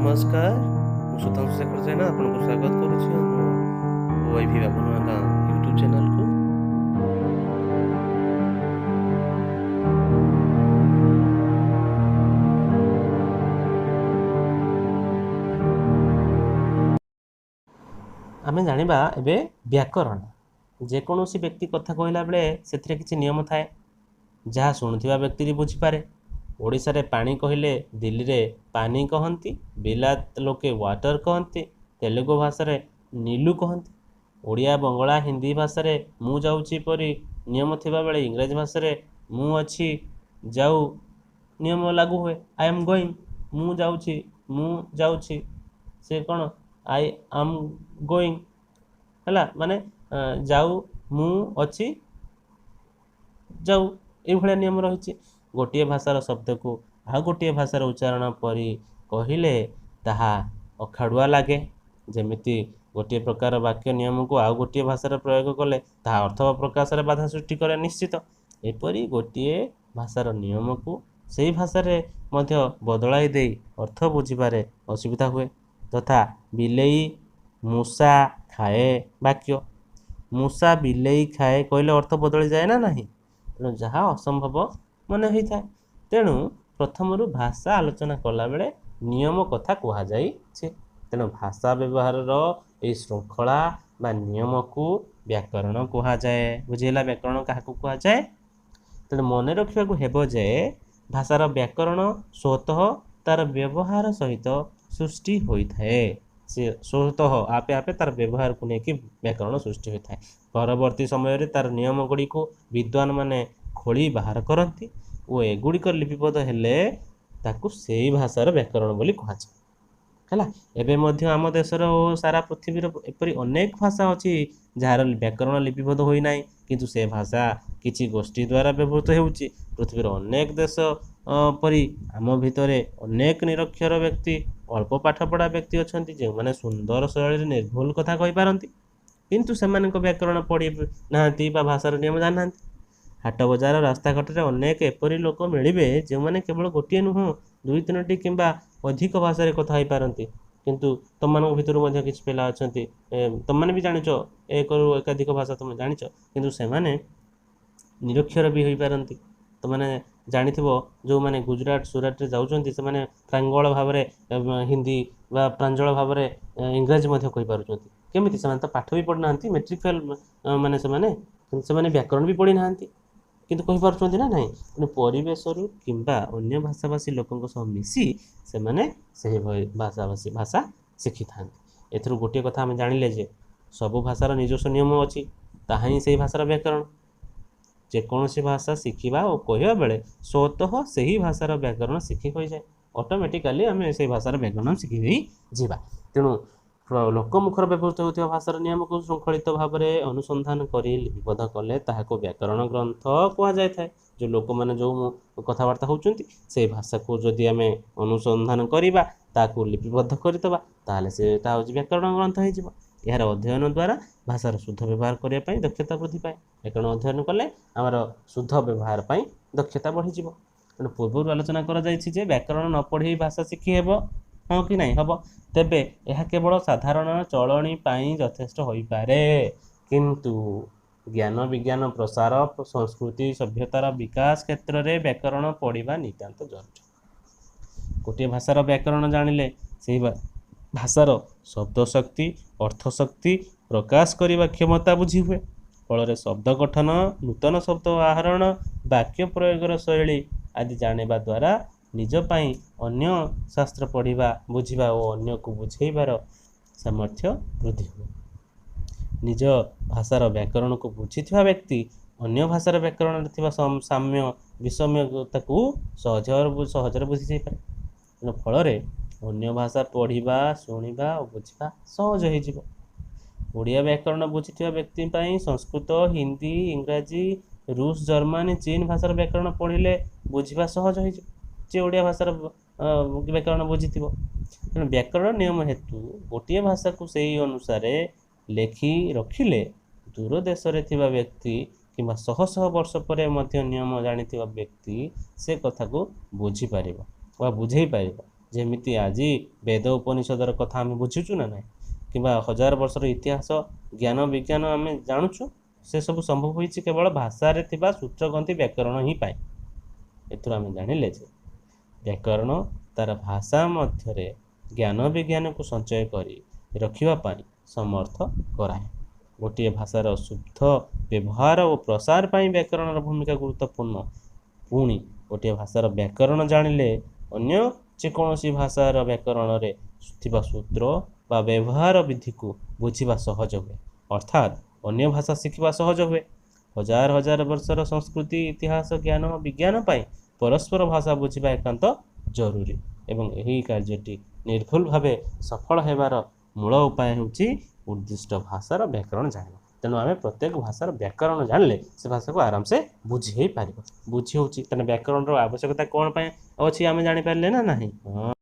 ନମସ୍କାର, ମୁଁ ସୁଧାଂଶୁ ଶେଖର ଜେନା ଆପଣଙ୍କୁ ସ୍ୱାଗତ କରୁଛି ଆମ ଓଆଇଭି ବାବୁନୂଆଗାଁ ୟୁଟ୍ୟୁବ୍ ଚ୍ୟାନେଲକୁ। ଆମେ ଜାଣିବା ଏବେ ବ୍ୟାକରଣ। ଯେକୌଣସି ବ୍ୟକ୍ତି କଥା କହିଲା ବେଳେ ସେଥିରେ କିଛି ନିୟମ ଥାଏ, ଯାହା ଶୁଣୁଥିବା ବ୍ୟକ୍ତି ବି ବୁଝିପାରେ। ଓଡ଼ିଶାରେ ପାଣି କହିଲେ ଦିଲ୍ଲୀରେ ପାନି କହନ୍ତି, ବିଲାତ ଲୋକେ ୱାଟର କହନ୍ତି, ତେଲୁଗୁ ଭାଷାରେ ନୀଲୁ କହନ୍ତି। ଓଡ଼ିଆ, ବଙ୍ଗଳା, ହିନ୍ଦୀ ଭାଷାରେ ମୁଁ ଯାଉଛି ପରି ନିୟମ ଥିବାବେଳେ ଇଂରାଜୀ ଭାଷାରେ ମୁଁ ଅଛି ଯାଉ ନିୟମ ଲାଗୁ ହୁଏ। I am going, ମୁଁ ଯାଉଛି, ମୁଁ ଯାଉଛି, ସେ କ'ଣ I am going ହେଲା, ମାନେ ଯାଉ, ମୁଁ ଅଛି, ଯାଉ, ଏଇଭଳିଆ ନିୟମ ରହିଛି। ଗୋଟିଏ ଭାଷାର ଶବ୍ଦକୁ ଆଉ ଗୋଟିଏ ଭାଷାର ଉଚ୍ଚାରଣ ପରି କହିଲେ ତାହା ଅଖାଡ଼ୁଆ ଲାଗେ। ଯେମିତି ଗୋଟିଏ ପ୍ରକାର ବାକ୍ୟ ନିୟମକୁ ଆଉ ଗୋଟିଏ ଭାଷାରେ ପ୍ରୟୋଗ କଲେ ତାହା ଅର୍ଥ ପ୍ରକାଶରେ ବାଧା ସୃଷ୍ଟି କରେ ନିଶ୍ଚିତ। ଏପରି ଗୋଟିଏ ଭାଷାର ନିୟମକୁ ସେଇ ଭାଷାରେ ମଧ୍ୟ ବଦଳାଇ ଦେଇ ଅର୍ଥ ବୁଝିବାରେ ଅସୁବିଧା ହୁଏ। ଯଥା ବିଲେଇ ମୂଷା ଖାଏ ବାକ୍ୟ, ମୂଷା ବିଲେଇ ଖାଏ କହିଲେ ଅର୍ଥ ବଦଳିଯାଏ ନା ନାହିଁ? ତେଣୁ ଯାହା ଅସମ୍ଭବ ମନେ ହୋଇଥାଏ। ତେଣୁ ପ୍ରଥମରୁ ଭାଷା ଆଲୋଚନା କଲାବେଳେ ନିୟମ କଥା କୁହାଯାଇଛି। ତେଣୁ ଭାଷା ବ୍ୟବହାରର ଏଇ ଶୃଙ୍ଖଳା ବା ନିୟମକୁ ବ୍ୟାକରଣ କୁହାଯାଏ। ବୁଝିହେଲା ବ୍ୟାକରଣ କାହାକୁ କୁହାଯାଏ? ତେଣୁ ମନେ ରଖିବାକୁ ହେବ ଯେ ଭାଷାର ବ୍ୟାକରଣ ସ୍ୱତଃ ତାର ବ୍ୟବହାର ସହିତ ସୃଷ୍ଟି ହୋଇଥାଏ। ସେ ସ୍ୱତଃ ଆପେ ଆପେ ତାର ବ୍ୟବହାରକୁ ନେଇକି ବ୍ୟାକରଣ ସୃଷ୍ଟି ହୋଇଥାଏ। ପରବର୍ତ୍ତୀ ସମୟରେ ତାର ନିୟମ ଗୁଡ଼ିକୁ ବିଦ୍ୱାନ ମାନେ ଖୋଳି ବାହାର କରନ୍ତି ଓ ଏଗୁଡ଼ିକ ଲିପିବଦ୍ଧ ହେଲେ ତାକୁ ସେଇ ଭାଷାର ବ୍ୟାକରଣ ବୋଲି କୁହାଯାଏ। ହେଲା, ଏବେ ମଧ୍ୟ ଆମ ଦେଶର ଓ ସାରା ପୃଥିବୀର ଏପରି ଅନେକ ଭାଷା ଅଛି ଯାହାର ବ୍ୟାକରଣ ଲିପିବଦ୍ଧ ହୋଇନାହିଁ, କିନ୍ତୁ ସେ ଭାଷା କିଛି ଗୋଷ୍ଠୀ ଦ୍ୱାରା ବ୍ୟବହୃତ ହେଉଛି। ପୃଥିବୀର ଅନେକ ଦେଶ ପରି ଆମ ଭିତରେ ଅନେକ ନିରକ୍ଷର ବ୍ୟକ୍ତି, ଅଳ୍ପ ପାଠପଢ଼ା ବ୍ୟକ୍ତି ଅଛନ୍ତି, ଯେଉଁମାନେ ସୁନ୍ଦର ଶୈଳୀରେ ନିର୍ଭୁଲ କଥା କହିପାରନ୍ତି, କିନ୍ତୁ ସେମାନଙ୍କ ବ୍ୟାକରଣ ପଢ଼ି ନାହାନ୍ତି ବା ଭାଷାର ନିୟମ ଜାଣିନାହାନ୍ତି। ହାଟ ବଜାର ରାସ୍ତାଘାଟରେ ଅନେକ ଏପରି ଲୋକ ମିଳିବେ ଯେଉଁମାନେ କେବଳ ଗୋଟିଏ ନୁହଁ, ଦୁଇ ତିନୋଟି କିମ୍ବା ଅଧିକ ଭାଷାରେ କଥା ହେଇପାରନ୍ତି। କିନ୍ତୁ ତମମାନଙ୍କ ଭିତରୁ ମଧ୍ୟ କିଛି ପିଲା ଅଛନ୍ତି, ତମମାନେ ବି ଜାଣିଛ ଏକରୁ ଏକାଧିକ ଭାଷା ତମେ ଜାଣିଛ, କିନ୍ତୁ ସେମାନେ ନିରକ୍ଷର ବି ହୋଇପାରନ୍ତି। ତମାନେ ଜାଣିଥିବ ଯେଉଁମାନେ ଗୁଜୁରାଟ ସୁରାଟରେ ଯାଉଛନ୍ତି ସେମାନେ ପ୍ରାଙ୍ଗଳ ଭାବରେ ହିନ୍ଦୀ ବା ପ୍ରାଞ୍ଜଳ ଭାବରେ ଇଂରାଜୀ ମଧ୍ୟ କହିପାରୁଛନ୍ତି। କେମିତି? ସେମାନେ ତ ପାଠ ବି ପଢ଼ିନାହାନ୍ତି, ମେଟ୍ରିକ୍ ଫେଲ୍ ମାନେ ସେମାନେ, କିନ୍ତୁ ସେମାନେ ବ୍ୟାକରଣ ବି ପଢ଼ିନାହାନ୍ତି, କିନ୍ତୁ କହିପାରୁଛନ୍ତି ନା ନାହିଁ? ତେଣୁ ପରିବେଶରୁ କିମ୍ବା ଅନ୍ୟ ଭାଷାଭାଷୀ ଲୋକଙ୍କ ସହ ମିଶି ସେମାନେ ସେହି ଭାଷାଭାଷୀ ଭାଷା ଶିଖିଥାନ୍ତି। ଏଥିରୁ ଗୋଟିଏ କଥା ଆମେ ଜାଣିଲେ ଯେ ସବୁ ଭାଷାର ନିଜସ୍ୱ ନିୟମ ଅଛି, ତାହା ହିଁ ସେଇ ଭାଷାର ବ୍ୟାକରଣ। ଯେକୌଣସି ଭାଷା ଶିଖିବା ଓ କହିବା ବେଳେ ସ୍ୱତଃ ସେହି ଭାଷାର ବ୍ୟାକରଣ ଶିଖି ହୋଇଯାଏ। ଅଟୋମେଟିକାଲି ଆମେ ସେଇ ଭାଷାର ବ୍ୟାକରଣ ଶିଖି ହୋଇଯିବା। ତେଣୁ ଲୋକମୁଖରେ ବ୍ୟବହୃତ ହେଉଥିବା ଭାଷାର ନିୟମକୁ ଶୃଙ୍ଖଳିତ ଭାବରେ ଅନୁସନ୍ଧାନ କରି ଲିପିବଦ୍ଧ କଲେ ତାହାକୁ ବ୍ୟାକରଣ ଗ୍ରନ୍ଥ କୁହାଯାଇଥାଏ। ଯେଉଁ ଲୋକମାନେ ଯେଉଁ କଥାବାର୍ତ୍ତା ହେଉଛନ୍ତି ସେଇ ଭାଷାକୁ ଯଦି ଆମେ ଅନୁସନ୍ଧାନ କରିବା, ତାକୁ ଲିପିବଦ୍ଧ କରିଦେବା, ତାହେଲେ ସେଟା ହେଉଛି ବ୍ୟାକରଣ ଗ୍ରନ୍ଥ ହେଇଯିବ। ଏହାର ଅଧ୍ୟୟନ ଦ୍ୱାରା ଭାଷାର ଶୁଦ୍ଧ ବ୍ୟବହାର କରିବା ପାଇଁ ଦକ୍ଷତା ବୃଦ୍ଧି ପାଏ। ବ୍ୟାକରଣ ଅଧ୍ୟୟନ କଲେ ଆମର ଶୁଦ୍ଧ ବ୍ୟବହାର ପାଇଁ ଦକ୍ଷତା ବଢ଼ିଯିବ। ତେଣୁ ପୂର୍ବରୁ ଆଲୋଚନା କରାଯାଇଛି ଯେ ବ୍ୟାକରଣ ନ ପଢ଼ି ଭାଷା ଶିଖି ହେବ, ହଁ କି ନାହିଁ? ହେବ। ତେବେ ଏହା କେବଳ ସାଧାରଣ ଚଳଣି ପାଇଁ ଯଥେଷ୍ଟ ହୋଇପାରେ, କିନ୍ତୁ ଜ୍ଞାନ ବିଜ୍ଞାନ ପ୍ରସାର, ସଂସ୍କୃତି ସଭ୍ୟତାର ବିକାଶ କ୍ଷେତ୍ରରେ ବ୍ୟାକରଣ ପଢ଼ିବା ନିତାନ୍ତ ଜରୁରୀ। ଗୋଟିଏ ଭାଷାର ବ୍ୟାକରଣ ଜାଣିଲେ ସେହି ଭାଷାର ଶବ୍ଦ ଶକ୍ତି, ଅର୍ଥ ଶକ୍ତି ପ୍ରକାଶ କରିବା କ୍ଷମତା ବୁଝି ହୁଏ। ଫଳରେ ଶବ୍ଦ ଗଠନ, ନୂତନ ଶବ୍ଦ ଆହରଣ, ବାକ୍ୟ ପ୍ରୟୋଗର ଶୈଳୀ ଆଦି ଜାଣିବା ଦ୍ୱାରା ନିଜ ପାଇଁ ଅନ୍ୟ ଶାସ୍ତ୍ର ପଢ଼ିବା, ବୁଝିବା ଓ ଅନ୍ୟକୁ ବୁଝେଇବାର ସାମର୍ଥ୍ୟ ବୃଦ୍ଧି ହୁଏ। ନିଜ ଭାଷାର ବ୍ୟାକରଣକୁ ବୁଝିଥିବା ବ୍ୟକ୍ତି ଅନ୍ୟ ଭାଷାର ବ୍ୟାକରଣରେ ଥିବା ସାମ୍ୟ ବିଷମ୍ୟତାକୁ ସହଜରେ ବୁଝି ଯାଇପାରେ। ତେଣୁ ଫଳରେ ଅନ୍ୟ ଭାଷା ପଢ଼ିବା, ଶୁଣିବା ଓ ବୁଝିବା ସହଜ ହେଇଯିବ। ଓଡ଼ିଆ ବ୍ୟାକରଣ ବୁଝିଥିବା ବ୍ୟକ୍ତି ପାଇଁ ସଂସ୍କୃତ, ହିନ୍ଦୀ, ଇଂରାଜୀ, ରୁଷ, ଜର୍ମାନୀ, ଚୀନ ଭାଷାର ବ୍ୟାକରଣ ପଢ଼ିଲେ ବୁଝିବା ସହଜ ହେଇଯିବ, ଯିଏ ଓଡ଼ିଆ ଭାଷାର ବ୍ୟାକରଣ ବୁଝିଥିବ। ତେଣୁ ବ୍ୟାକରଣ ନିୟମ ହେତୁ ଗୋଟିଏ ଭାଷାକୁ ସେଇ ଅନୁସାରେ ଲେଖି ରଖିଲେ ଦୂର ଦେଶରେ ଥିବା ବ୍ୟକ୍ତି କିମ୍ବା ଶହ ଶହ ବର୍ଷ ପରେ ମଧ୍ୟ ନିୟମ ଜାଣିଥିବା ବ୍ୟକ୍ତି ସେ କଥାକୁ ବୁଝିପାରିବ ବା ବୁଝେଇ ପାରିବ। ଯେମିତି ଆଜି ବେଦ ଉପନିଷଦର କଥା ଆମେ ବୁଝୁଛୁ ନା ନାହିଁ, କିମ୍ବା ହଜାର ବର୍ଷର ଇତିହାସ, ଜ୍ଞାନ ବିଜ୍ଞାନ ଆମେ ଜାଣୁଛୁ, ସେସବୁ ସମ୍ଭବ ହୋଇଛି କେବଳ ଭାଷାରେ ଥିବା ସୂତ୍ରଗନ୍ଥି ବ୍ୟାକରଣ ହିଁ ପାଇଁ। ଏଥିରୁ ଆମେ ଜାଣିଲେ ଯେ ବ୍ୟାକରଣ ତାର ଭାଷା ମଧ୍ୟରେ ଜ୍ଞାନ ବିଜ୍ଞାନକୁ ସଞ୍ଚୟ କରି ରଖିବା ପାଇଁ ସମର୍ଥ କରାଏ। ଗୋଟିଏ ଭାଷାର ଶୁଦ୍ଧ ବ୍ୟବହାର ଓ ପ୍ରସାର ପାଇଁ ବ୍ୟାକରଣର ଭୂମିକା ଗୁରୁତ୍ୱପୂର୍ଣ୍ଣ। ପୁଣି ଗୋଟିଏ ଭାଷାର ବ୍ୟାକରଣ ଜାଣିଲେ ଅନ୍ୟ ଯେକୌଣସି ଭାଷାର ବ୍ୟାକରଣରେ ଥିବା ସୂତ୍ର ବା ବ୍ୟବହାର ବିଧିକୁ ବୁଝିବା ସହଜ ହୁଏ, ଅର୍ଥାତ୍ ଅନ୍ୟ ଭାଷା ଶିଖିବା ସହଜ ହୁଏ। ହଜାର ହଜାର ବର୍ଷର ସଂସ୍କୃତି, ଇତିହାସ, ଜ୍ଞାନ ବିଜ୍ଞାନ ପାଇଁ ପରସ୍ପର ଭାଷା ବୁଝିବା ଏକାନ୍ତ ଜରୁରୀ ଏବଂ ଏହି କାର୍ଯ୍ୟଟି ନିର୍ଭୁଲ ଭାବେ ସଫଳ ହେବାର ମୂଳ ଉପାୟ ହେଉଛି ଉଦ୍ଦିଷ୍ଟ ଭାଷାର ବ୍ୟାକରଣ ଜାଣିବା। ତେଣୁ ଆମେ ପ୍ରତ୍ୟେକ ଭାଷାର ବ୍ୟାକରଣ ଜାଣିଲେ ସେ ଭାଷାକୁ ଆରାମସେ ବୁଝି ହେଇପାରିବ। ବୁଝି ହେଉଛି? ତେଣୁ ବ୍ୟାକରଣର ଆବଶ୍ୟକତା କ'ଣ ପାଇଁ ଅଛି ଆମେ ଜାଣିପାରିଲେ ନା ନାହିଁ? ହଁ।